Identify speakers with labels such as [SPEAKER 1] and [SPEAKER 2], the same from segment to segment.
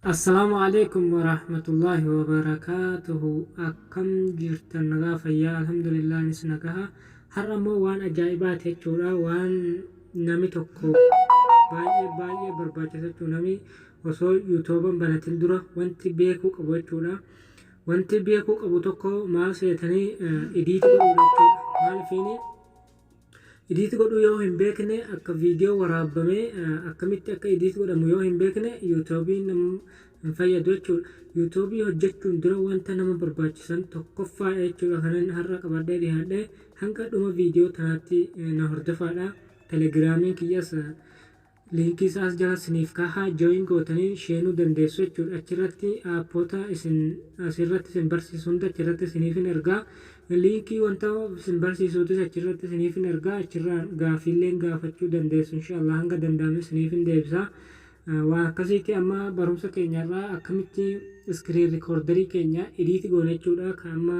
[SPEAKER 1] Assalaamu Aleeykum Warahmatullaahi Wabarakaatuhu Akkam jirtan nagaa fayyaa Alhamdulillah anis nagaha Har'a immoo waan ajaa'ibaati jechuudha waan nami tokko baay'ee baay'ee barbaachisa jechuudha nami osoo yuutuuban banatin dura wanti beekuu qabu jechuudha wanti beekuu qabu tokko maal seetanii idiiti godhuudha jechuudha maalifiini Edit godhuu yoo hin beekne akka viidiyoo waraabbamee akkamitti akka edit godhamu yoo hin beekne yuutuubiin hin fayyadu jechuudha. Yuutuubii hojjechuun dura wanta nama barbaachisan tokkoffaa jechuudha kanan har'a qabadhee dhiyaadhe hanga dhuma viidiyoo tanaatti na hordofaadha. Telegiraamiin kiyyas Liinkii isaa as jala siniif kaaha join gootanii sheenuu dandeessu jechuudha. Achirratti aappoota isin asirratti isin barsiisu hunda achirratti isiniifin ergaa. Liinkii wanta isin barsiisuutis achirratti isiniifin ergaa. Achirraan gaafiilleen gaafachuu dandeessu inshaallah hanga danda'ame isiniifin deebisa. Waan akkasiiti amma barumsa keenyarraa akkamitti iskiriin rikoordarii keenya ediiti goona jechuudha. Kan amma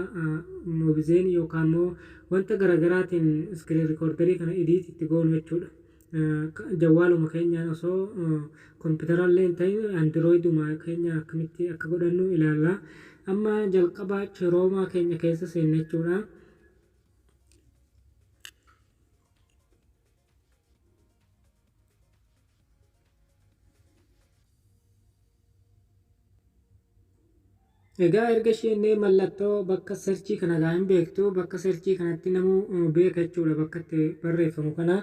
[SPEAKER 1] moobizeen yookaan immoo wanta garaagaraatiin iskiriin rikoordarii kana ediiti itti goonu jechuudha. Jawwaaluma keenyaan osoo kompiitara illee hin ta'in andirooyiduma keenya akkamitti akka godhannu ilaalla. Amma jalqaba chiroomaa keenya keessa seenna jechuudha. Egaa erga isheenee mallattoo bakka serchii kana gaa hin beektu bakka serchii kanatti namuu beeka jechuudha bakka itti barreeffamu kana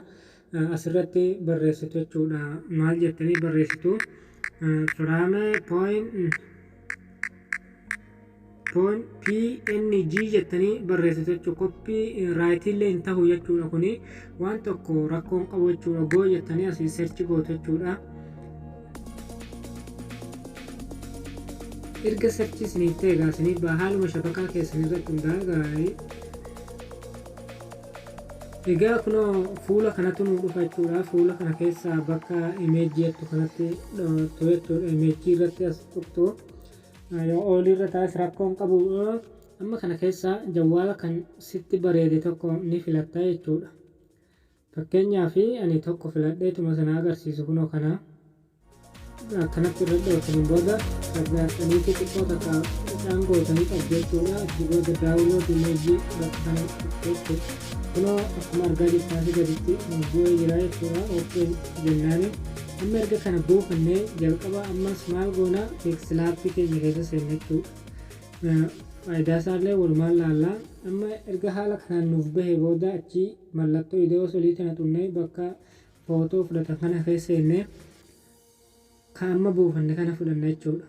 [SPEAKER 1] asirratti barreessitu jechuudha maal jettanii barreessitu firaame pooyin poon png jettanii barreessitu jechuudha koppii raayitiillee hin tahu jechuudha kuni waan tokko rakkoon qabu jechuudha goo jettanii asii search gootu jechuudha. Erga search isiniif ta'e egaa isiniif baha haaluma shabakaa keessan irratti hundaa'a gaarii. Egaa kunoo fuula kanatu nu dhufa jechuudha. Fuula kana keessaa bakka imeejii jettu kanatti dhoottu jechuudha. Imeejii irratti as tuqxu. Yoo oolii irra taa'es rakkoo hin qabu. Amma kana keessaa jawwaala kan sitti bareede tokko ni filatta jechuudha. Fakkeenyaaf ani tokko filadheetuma sana agarsiisu kunoo kana akkanatti irra dhootaniin booda gargaartaniifi xiqqoo takka qicaan gootanii qabdu jechuudha. Achi booda daawulood imeejii bakka kana jechuudha. Kunoo akkuma argaa jirtan asii gaditti nuuf bu'ee jira jechuudha. Open jennaani. Amma erga kana buufannee jalqaba ammas maal goona piiksilaappii keenya keessa seenna jechuudha. Faayidaa isaallee walumaan laalla. Amma erga haala kanaan nuuf bahe booda achi mallattoo ida'oo olii tana tuqnee bakka footoo fudhatan kana keessa seennee kan amma buufanne kana fudhanna jechuudha.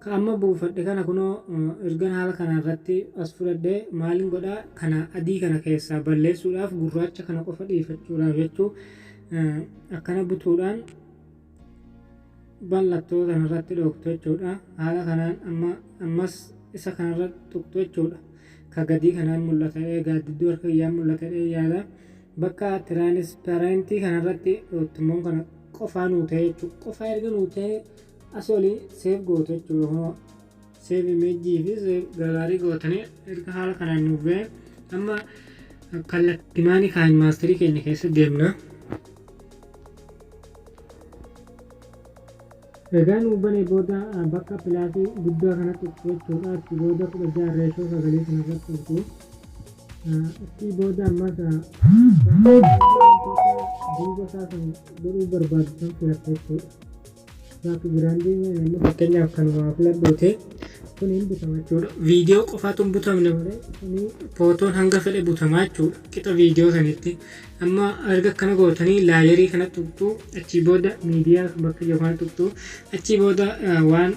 [SPEAKER 1] Ka amma buufadhe kana kunoo ergan haala kana irratti as fudhadhe maalin godha kana adii kana keessaa balleessuudhaaf gurraacha kana qofa dhiifachuudhaaf jechuu akkana butuudhaan mallattoo kanarratti dhooktu jechuudha. Haala kanaan amma ammas isa kanarra tuqxu jechuudha. Ka gadii kanaan mul'ata gaaddidduu harka kiyyaan mul'ata yaada. Bakka tiraanisparentii kanarratti dhooktummoon kana qofaa nuu ta'e jechuudha. Qofaa erga nuu ta'e asii olii seef gootu jechuudha. Kunoo seef imeejii fi seef galaarii gootanii erga haala kanaan nuuf ga'e amma kallattimaanii kaan maasterii keenya keessa deemna. Egaa nuu banee booda bakka pilaasii guddaa kanatti tuqxu jechuudha. Achi booda 16 reeshoo sagalee kanarratti tuqxu. Achi booda ammas duuba isaa kan godhuu barbaadu san filatta jechuudha. Baakgiraandiin amma fakkeenyaaf kanuma filadhuuti kun hin butama jechuudha. Viidiyoo qofaatu hin butamne malee kuni footoon hanga fedhe butamaa jechuudha. Qixa viidiyoo sanitti. Amma erga akkana gootanii laayerii kana tuqxu achii booda miidiyaa bakka jiru kana tuqxu achii booda waan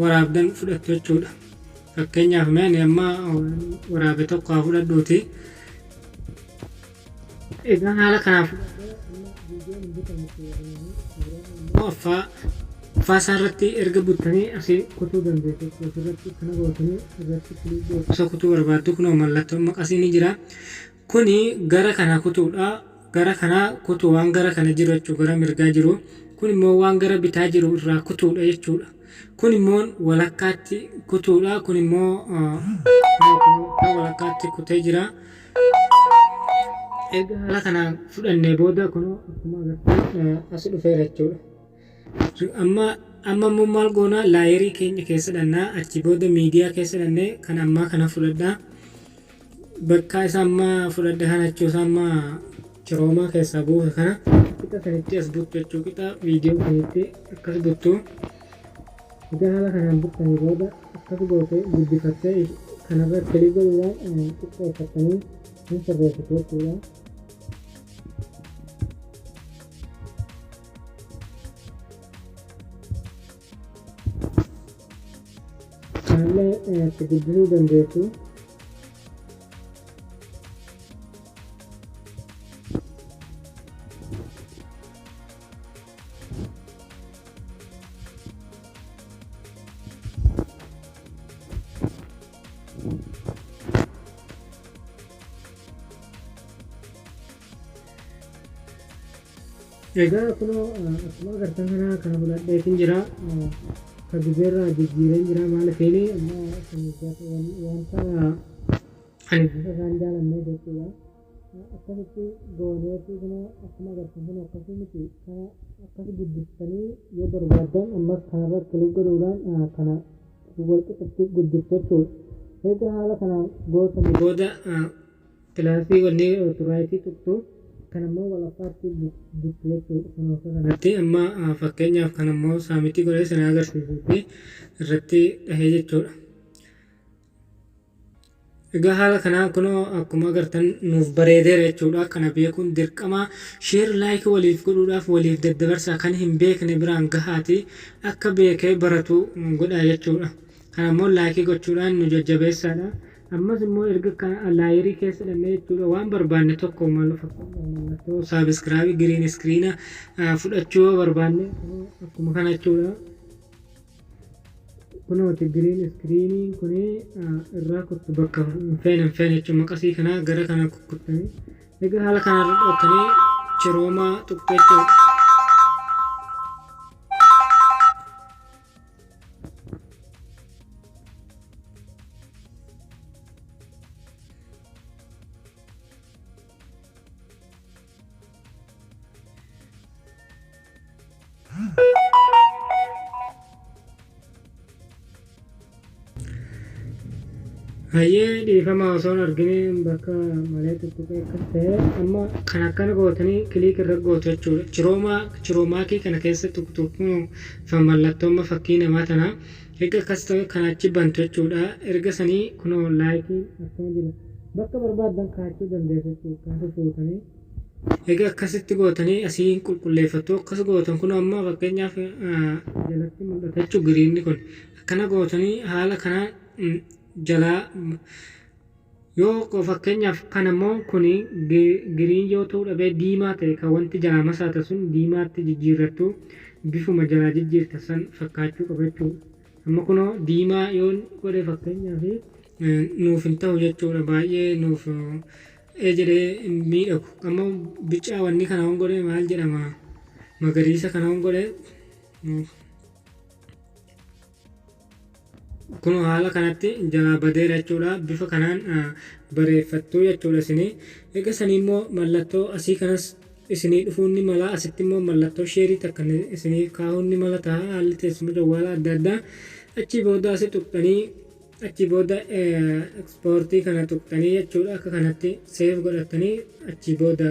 [SPEAKER 1] waraabdan fudhattu jechuudha. Fakkeenyaaf mee ani amma waan waraabe tokko haa fudhadhuuti. Egaa haala kanaan fudhadhee amma viidiyoon hin butamu jechuudha. Affaa affaa isaa irratti erga buttanii asii kutuu dandeessu jechuudha. Asirratti kana gootanii irratti kilik gootu. Isa kutuu barbaaddu kunoo mallattoon maqasii ni jira. Kuni gara kana kutuudha. Gara kana kutuu waan gara kana jiru jechuudha. Gara mirgaa jiru. Kun immoo waan gara bitaa jiru irraa kutuudha jechuudha. Kun immoo walakkaatti kutuudha. Kun immoo walakkaatti kutee jira. Erga haala kanaan fudhannee booda kunoo akkuma agartan as dhufeera jechuudha. Amma immoo maal goona? Layerii keenya keessa dhannaa, achi booda miidiyaa keessa dhannee kan ammaa kana fudhadhaa. Bakka isa amma fudhadhe kana jechuudha, isa amma Chrome keessaa buuse kana qixa sanitti as buttu jechuudha. Qixa viidiyoo sanitti akkas buttu. Egaa haala kanaan buttanii booda akkas goote guddifattee kanarra click godhuudhaan xiqqeeffattanii hin sirreessitu jechuudha. Kanallee itti guddisuu dandeessu. Egaa kunoo akkuma agartan kana kana fudhadheetiin jira. Ka gizeerraa jijjiireen jira, maalifiini amma wanta ani bifa isaan jaalannee jechuudha. Akkasitti gooneetu kunoo akkuma agartan kun akkasii miti, kana akkas guddistanii yoo barbaaddan ammas kanarra click godhuudhaan kana wal qixatti guddiftu jechuudha. Egaa haala kanaan gootanii booda plusii wanni rightii tuqxu, kan ammoo walakkaatti buttu jechuudha. Kun akka kanatti amma fakkeenyaaf kan ammoo saamitii godhee sana agarsiisuu fi irratti dhahee jechuudha. Egaa haala kanaan kunoo akkuma agartan nuuf bareedeera jechuudha. Kana beekuun dirqama. Share, like waliif godhuudhaaf waliif daddabarsaa, kan hin beekne biraan gahaati, akka beekee baratu godhaa jechuudha. Kana immoo like gochuudhaan nu jajjabeessaadha. Ammas immoo erga layerii keessa dhannee jechuudha, waan barbaanne tokko malu, mallattoo subscribe, green screen fudhachuu yoo barbaanne akkuma kana jechuudha. Kunooti green screeniin kun irraa kuttu, bakka hin feene hin feene jechuun maqasii kana gara kana kukkuttanii, egaa haala kanarra dhootanii chroma tuqxu jechuudha. Hayyee, dhiifama, osoo hin argine bakka malee tuttuqee akkas ta'e. Amma kan akkana gootanii click irra gootu jechuudha. Chroma key kana keessa tuqxu, mallattoo amma fakkii namaa tana. Erga akkas ta'e kan achi bantu jechuudha. Erga sanii kunoo likeiin akkuma jiru bakka barbaaddan kaa'achuu dandeessu jechuudha. Kan fuutanii. Egaa akkasitti gootanii asii qulqulleeffattu. Akkas gootan kun amma fakkeenyaaf jalatti mul'ata jechuudha greenni kun. Akkana gootanii haala kanaan jalaa yoo fakkeenyaaf kan ammoo kuni green yoo ta'uu dhabee diimaa ta'e, kan wanti jalaa masaata sun diimaatti jijjiirrattu, bifuma jalaa jijjiirta san fakkaachuu qaba jechuudha. Amma kunoo diimaa yoon godhe fakkeenyaaf nuuf hin ta'u jechuudha, baay'ee nuuf ee jedhee hin miidhagu. Amma bicaa wanni kana yoon godhe, maal jedhama, magariisa kana yoon godhe nuuf kun haala kanatti jalaa badeera jechuudha. Bifa kanaan bareeffattuu jechuudha isinii. Egaa sanii immoo mallattoo asii kanas isinii dhufuun ni mala. Asitti immoo mallattoo shareii takka isinii kaa'uun ni mala ta'a. Haalli teessuma jawwaala adda addaa. Achi booda asi tuqxanii, achi booda exportii kana tuqxanii jechuudha. Akka kanatti save godhatanii achi booda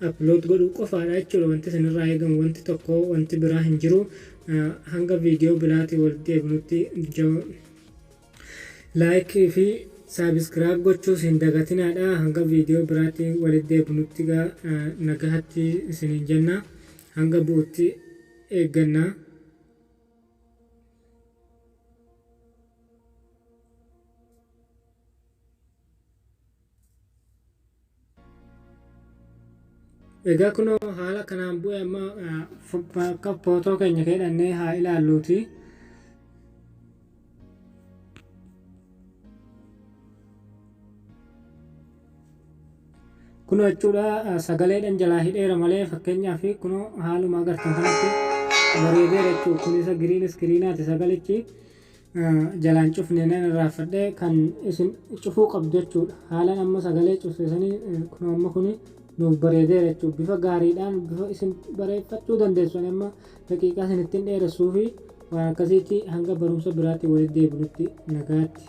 [SPEAKER 1] upload godhuu qofaadha jechuudha. Wanti isinirraa eegamu wanti tokko wanti biraa hin jiru. Hanga viidiyoo biraatii walitti deebinutti like fi subscribe gochuus hin dagatinaadha. Hanga viidiyoo biraatti walitti deebinutti nagahatti isiniin jenna. Hanga bu'utti eegganna. Egaa kunoo haala kanaan bu'e. Amma akka footoo keenya keedhannee haa ilaalluuti. Kunoo jechuudha, sagaleedhaan jalaa hidheera malee fakkeenyaaf kunoo haaluma agartan kanatti bareedeera jechuudha. Kun isa green screenaati, sagalichi jalaan cufne nan irraanfadhe, kan isin cufuu qabdu jechuudha. Haalaan amma sagalee cufsisanii kunoo amma kuni Nuuf bareedeera jechuudha. Bifa gaariidhaan bifa isin bareeffachuu dandeessu. Ani amma daqiiqaa isin ittiin dheeressuu fi waan akkasiitti hanga barumsa biraatti walitti deebinutti nagaatti.